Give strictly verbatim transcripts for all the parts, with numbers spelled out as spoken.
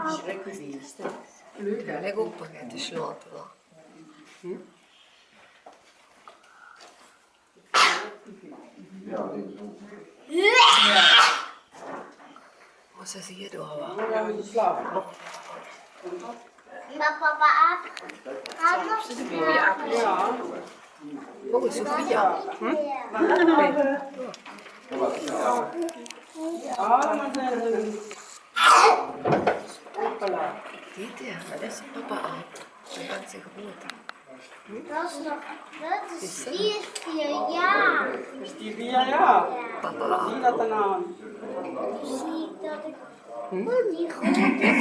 Sjrikkelbeest, hè? Leuk, hè? Lik op, dan geit de sjlaope, wa? Wat is hier door, wa? Jao, die slaap. Maar papa aap. Aap nog? Jao. Oh, Sophia. Hm? Hoppala. Dit, ja, dat is papa aap. Dat kan zich goed. Dat is nog, dat is, die is vier jaar. Is die vier jaar? Ja. Papa. Zie dat dan aan? Zie ik dat ik die grote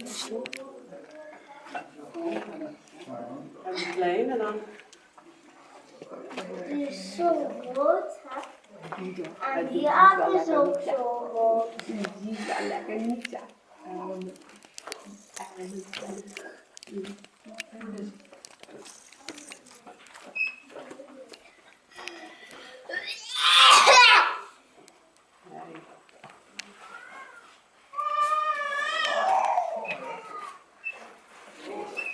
zo. En die kleine dan? Die is zo groot, hè? En die aap is ook zo groot. Die is wel lekker niet, ja.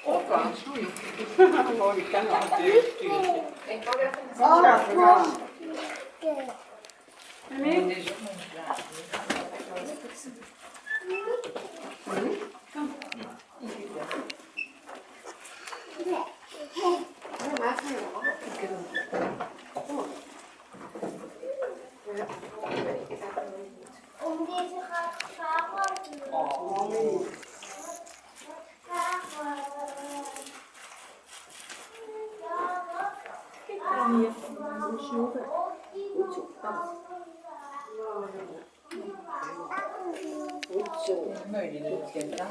Opa. Mooi, ik kan wel. Om deze gaat varen. Kijk dan hier. Zo. Goed zo. Goed zo. Mooi, die loopt geen kant.